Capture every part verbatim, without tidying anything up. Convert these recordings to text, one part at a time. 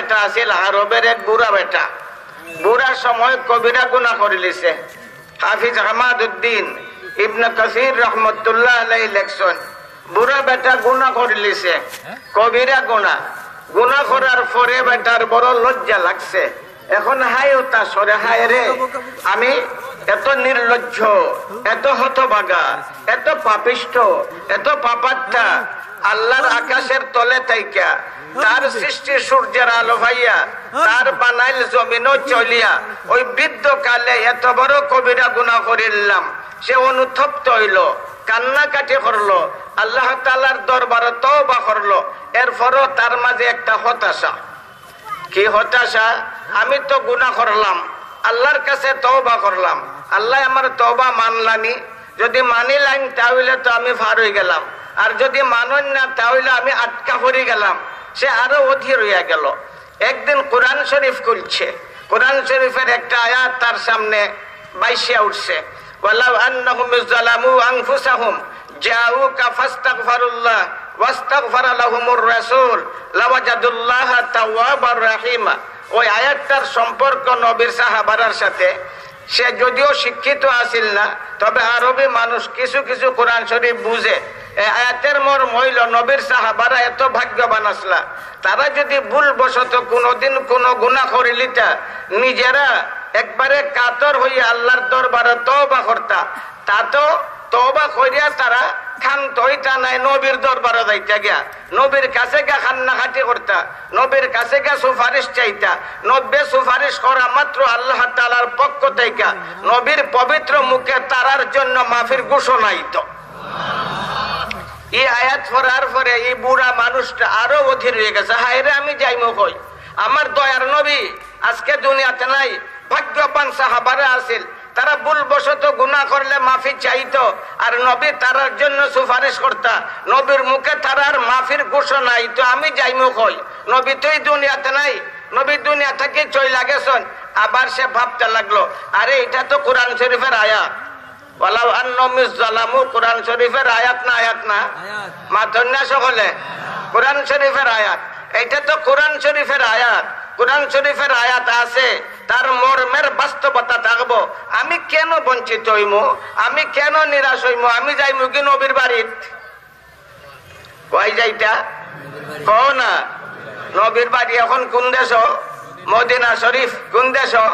বেটা আছিল আরবের এক বুড়া বেটা, বুড়া সময় কবিরা গুনা করিলিছে। হাফিজ আহমাদ উদ্দিন ইবনে কাসির রহমতুল্লাহ আলাইহি লেখছইন, বুড়া বেটা গুনা করিলিছে, কবিরা গুনা। গুনা করার পরে বেটার বড় লজ্জা লাগছে। এখন হায় হতাশ, ওরে হায় রে, আমি এত নির্লজ্জ, এত হতভাগা, এত পাপিষ্ঠ, এত পাপাত্মা, আল্লাহর আকাশের তলে থাইকা তার সৃষ্টি সূর্যের আলো পাইয়া, তার বানাইল জমিনও চলিয়া, ওই বৃদ্ধ কালে এত বড় কবিরা গুনা করিলাম। সে অনুতপ্ত হইল, কান্নাকাটি করলো, আল্লাহ তাআলার দরবারে তওবা করলো। এরপরও তার মাঝে একটা হতাশা। কি হতাশা? আমি তো গুনা করলাম, আল্লাহর কাছে তওবা করলাম, আল্লাহ আমার তওবা মানলানি। যদি মানিলাইন, তাহলে তো আমি পার হয়ে গেলাম, আর যদি মানইন না, তাহলে আমি আটকা পড়ে গেলাম। সে আরো অধীর হইয়া গেল। একদিন কোরআন শরীফ খুলছে, কোরআন শরীফের একটা আয়াত তার সামনে ভাসিয়া উঠছে, "ওয়ালাউ আন্নাহুম ইজ্জালামু আনফুসাহুম জাউকা ফাস্তাগফারুল্লাহ ওয়াস্তাগফারা লাহুমুর রাসূল লাওয়াজাদুল্লাহা তাওয়াবার রাহিমা।" ওই আয়াতটার সম্পর্ক নবীর সাহাবারার সাথে। সে যদিও শিক্ষিত আছিল না, তবে আরবি মানুষ কিছু কিছু কোরআন শরীফ বুঝে। এই আয়াতের মর্ম হইল, নবীর সাহাবারা এত ভাগ্যবান আছলা, তারা যদি ভুলবশত কোনোদিন কোনো গুনা করিলিতা, নিজেরা একবারে কাতর হইয়া আল্লাহর দরবারে তওবা করতা, তা তো তওবা করিয়া তারা ক্ষান্ত হইতা নায়, নবীর দরবারে যাইতা গিয়া, নবীর কাছে গিয়া কান্নাকাটি করতা, নবীর কাছে গিয়া সুপারিশ চাইতা। নবীয়ে সুপারিশ করা মাত্র আল্লাহ তাআলার পক্ষ থাইকা নবীর পবিত্র মুখে তারার জন্য মাফির ঘোষণা আইতো। এই আয়াত পড়ার পরে এই বুড়া মানুষটা আরো অধীর হয়ে গেছে, "হায় রে, আমি যাইমু কই? আমার দয়ার নবী আজকে দুনিয়াতে নাই।" ভাগ্যবান সাহাবারা আছিল, তারা ভুলবশত গুনা করলে মাফি চাইতো, আর নবী তারার জন্য সুপারিশ করতা, নবীর মুখে তারার মাফির ঘোষণা আইতো। "আমি যাইমু কই? নবী তো এই দুনিয়াতে নাই, নবী দুনিয়া থাকি চইলা গেছইন।" আবার সে ভাবতে লাগলো, "আরে, এটা তো কোরআন শরীফের আয়াত।" ওয়ালাউ আন্নাহুম ইজ্জালামু, কোরআন শরীফের আয়াত না আয়াত না? আয়াত। মাতইন না সকলে? কোরআন শরীফের আয়াত। এটা তো কোরআন শরীফের আয়াত। কোরআন শরীফের আয়াত আছে, তার মর্মের বাস্তবতা থাকবো। আমি কেন বঞ্চিত হইমু? আমি কেন নিরাশ হইমু? আমি যাইমু কি নবীর বাড়িত? কই যাইতা? কও না। নবীর বাড়ি এখন কোন দেশো? মদিনা শরীফ। কোন দেশো?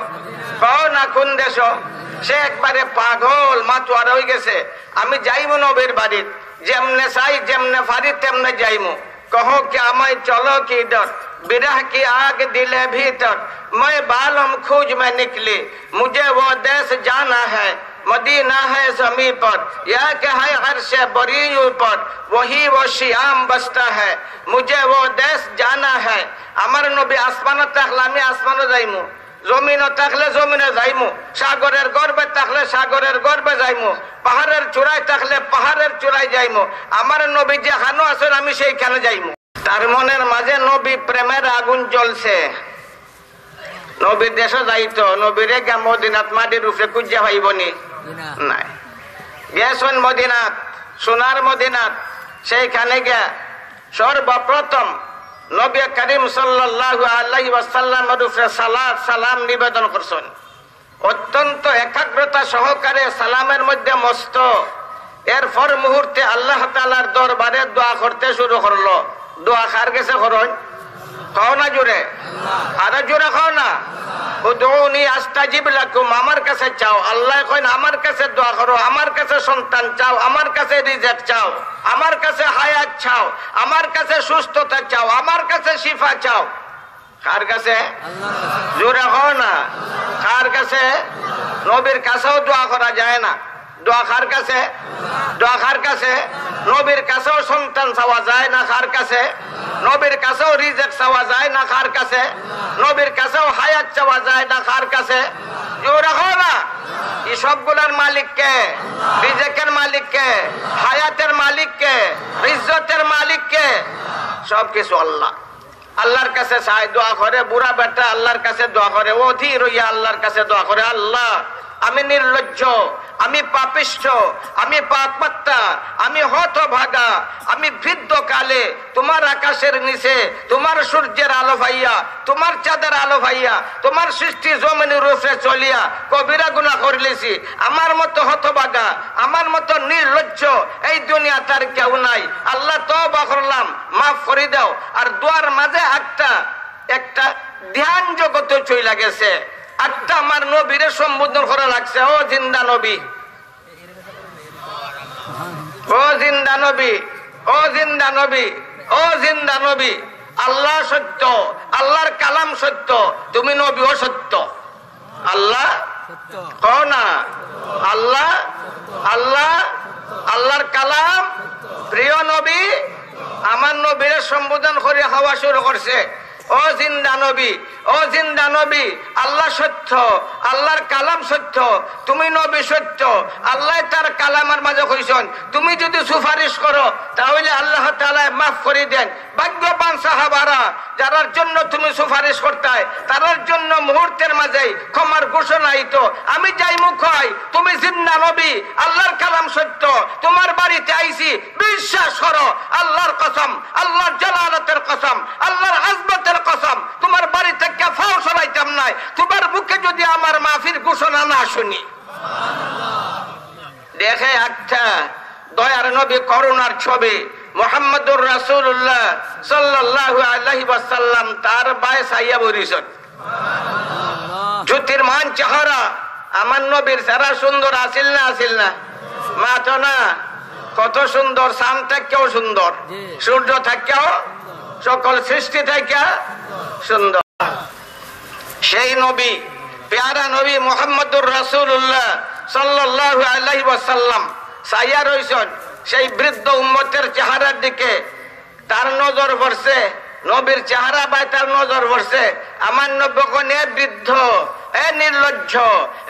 কও না কোন দেশো? সে একবারে পাগল, মাতুয়ারা হয়ে গেছে। "আমি যাইমু নবীর বাড়িত, যেমনে চাই, যেমনে পারি, তেমনে যাইমু।" কহো क्या मैं चलो की डर, विरह की आग दिले भीतर, मैं बालम खोज में निकली, मुझे वो देश जाना है, मदीना है जमीन पर, या क्या है अर्श बरी ऊपर, वही वो श्याम बसता है, मुझे वो देश जाना है। আমার নবী আসমানো থাকলে আমি আসমানো যাইমু, জমিনো থাকলে জমিনো যাইমু, সাগরের গর্ভে থাকলে সাগরের গর্ভে যাইমু, পাহাড়ের চূড়ায় থাকলে পাহাড়ের চূড়ায় যাইমু। আমার নবী যেখানো আছইন আমি সেইখানো যাইমু। তার মনের মাঝে নবী প্রেমের আগুন জ্বলছে। নবীর দেশো যাইতো, নবীরে গিয়া মদিনাত মাটির উপরে খুঁজিয়া পাইবো নি? জি না। নাই। গেছইন মদিনাত, সোনার মদিনাত, সেইখানে গিয়া সর্বপ্রথম নবী করিম সাল্লাল্লাহু আলাইহি ওয়াসাল্লামের উপরে সালাত সালাম নিবেদন করছইন। অত্যন্ত একাগ্রতা সহকারে সালামের মধ্যে মস্ত। এরপর মুহূর্তে আল্লাহ তাআলার দরবারে দোয়া করতে শুরু করলো। দোয়া কার গেছে করইন? কও না জোরে, আরো জোরে কও না। উদউনি আস্তাজিব লাকুম, আমার কাছে চাও। আল্লাহ কইন, "আমার কাছে দোয়া করো, আমার কাছে সন্তান চাও, আমার কাছে রিজিক চাও, আমার কাছে হায়াত চাও, আমার কাছে সুস্থতা চাও, আমার কাছে শিফা চাও।" কার কাছে? আল্লাহর কাছে। জোরে কও না। কার কাছে? নবীর কাছেও দোয়া করা যায় না। দোয়া কার কাছে? দোয়া কার কাছে? নবীর কাছেও সন্তান চাওয়া যায় না কার কাছে? নবীর কাছেও রিজিক চাওয়া যায় না কার কাছে? নবীর কাছেও হায়াত চাওয়া যায় না কার কাছে? জোরে কও না। এই সবগুলার মালিক কে? রিজিকের মালিক কে? হায়াতের মালিক কে? ইজ্জতের মালিক কে? সব কিছু আল্লাহ। আল্লাহর কাছে চায়, দোয়া করে, বুড়া বেটা আল্লাহর কাছে দোয়া করে, অধীর হইয়া আল্লাহর কাছে দোয়া করে, "আল্লাহ, আমি নির্লজ্জ, আমি পাপিষ্ঠ, আমি পাপাত্মা, আমি হতভাগা, আমি বৃদ্ধ কালে তোমার আকাশের নিচে তোমার সূর্যের আলো পাইয়া, তোমার চাঁদের আলো পাইয়া, তোমার সৃষ্টি জমিনের উপরে চলিয়া কবিরা গুনাহ করিলিছি। আমার মতো হতভাগা, আমার মতো নির্লজ্জ এই দুনিয়াত আর কেউ নাই। আল্লাহ, তওবা করলাম, মাফ করি দাও। আর দোয়ার মাঝে একটা, একটা ধ্যান জগতে চইলা গেছে, একটা আমার নবীরে সম্বোধন করা লাগছে, "ও জিন্দা নবী, ও জিন্দা নবী, ও জিন্দা নবী, ও জিন্দা নবী।" আল্লাহ সত্য, আল্লাহর কালাম সত্য, তুমি নবীও সত্য। আল্লাহ, কও না, আল্লাহ, আল্লাহ, আল্লাহর কালাম, প্রিয় নবী, আমার নবীরে সম্বোধন করি কওয়া শুরু করছে, "ও জিন্দা নবী, ও জিন্দা নবী, আল্লাহ সত্য, আল্লাহর কালাম সত্য, তুমি নবী সত্য।" আল্লাহ তার কালামের মাঝে কইছন, "তুমি যদি সুপারিশ করো, তাহলে আল্লাহ তাআলায় মাফ করি দেন।" ভাগ্যবান সাহাবারা, যারার জন্য তুমি সুপারিশ করতায়, তারার জন্য মুহূর্তের মাঝেই ক্ষমার ঘোষণা আইতো। আমি যাইমু কই, তুমি জিন্দা নবী, আল্লাহর কালাম সত্য, তোমার বাড়িতে আইছি, বিশ্বাস করো, আল্লাহর কসম, আল্লাহর জালালতের কসম, আল্লাহর আজমতের কসম, তোমার বাড়ি থেকে পাও সরাইতাম নায়, তোমার মুখে যদি আমার মাফির ঘোষণা না শুনি। দেখে একটা দয়ার নবী, করুণার ছবি, মুহাম্মদুর রাসূলুল্লাহ সাল্লাল্লাহু আলাইহি ওয়াসাল্লাম, তার বায় চাইয়া বইছন। জ্যোতির্মান চেহারা, আমার নবীর চেহারা সুন্দর আছিল না, আছিল না? মাতো না, কত সুন্দর, চাঁদ থাকিও সুন্দর, সূর্য থাকিও, সকল সৃষ্টি থাকিয়া সুন্দর। সেই নবী, পেয়ারা নবী মুহাম্মদুর রাসূলুল্লাহ সাল্লাল্লাহু আলাইহি ওয়াসাল্লাম চাইয়া রইছন সেই বৃদ্ধ উম্মতের চেহারার দিকে। তার নজর পড়ছে, নবীর চেহারা বায় তার নজর পড়ছে। আমার নবী কইন, "এ বৃদ্ধ, এ নির্লজ্জ,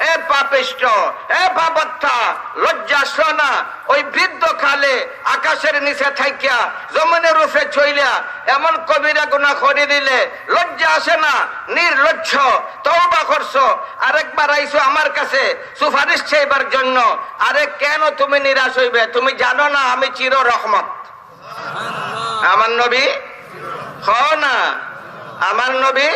এ পাপিষ্ঠ, এ পাপাত্মা, লজ্জা আসলো না? ওই বৃদ্ধ কালে আকাশের নিচে থাকিয়া, জমিনের উপরে চইলা এমন কবিরা গুনাহ করি দিলে লজ্জা আসে না? নির্লজ্জ, তওবা করছো, আরেকবার আইছো আমার কাছে সুপারিশ চাইবার জন্য। আরে কেন তুমি নিরাশ হইবে? তুমি জানো না আমি চির রহমত?" আমার নবী, কও না, আমার নবী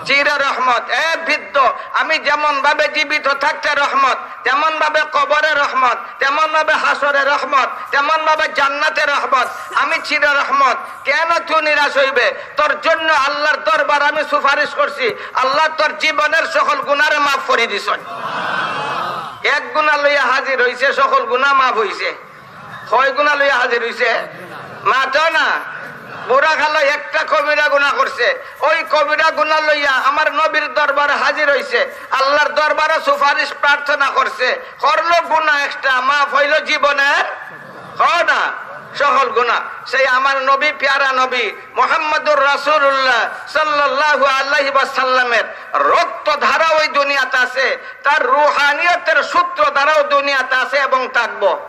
চির রহমত। এ বৃদ্ধ, আমি যেমন ভাবে জীবিত থাকতে রহমত, তেমন ভাবে কবরে রহমত, তেমন ভাবে হাশরে রহমত, তেমন ভাবে জান্নাতে রহমত। আমি চির রহমত। কেন তুই নিরাশ হইবে? তোর জন্য আল্লাহর দরবার আমি সুপারিশ করছি। আল্লাহ তোর জীবনের সকল গুনারে মাফ করি দিছন। এক গুনা লইয়া হাজির হইছে, সকল গুনা মাফ হইছে। কয় গুনা লইয়া হাজির হইছে? মাতো না। বুড়া কালো একটা কবিরা গুনা করছে, ওই কবিরা গুনা লইয়া আমার নবীর দরবারে হাজির হইছে, আল্লাহর দরবারে সুপারিশ প্রার্থনা করছে, করলো গুনা একটা, মাফ হইল জীবনের, কও না, সকল গুনা। সেই আমার নবী, পেয়ারা নবী মুহাম্মদুর রাসূলুল্লাহ সাল্লাল্লাহু আলাইহি ওয়াসাল্লামের রক্ত ধারা ওই দুনিয়াতে আছে, তার রুহানিয়তের সূত্র ধারাও দুনিয়াতে আছে এবং থাকবো।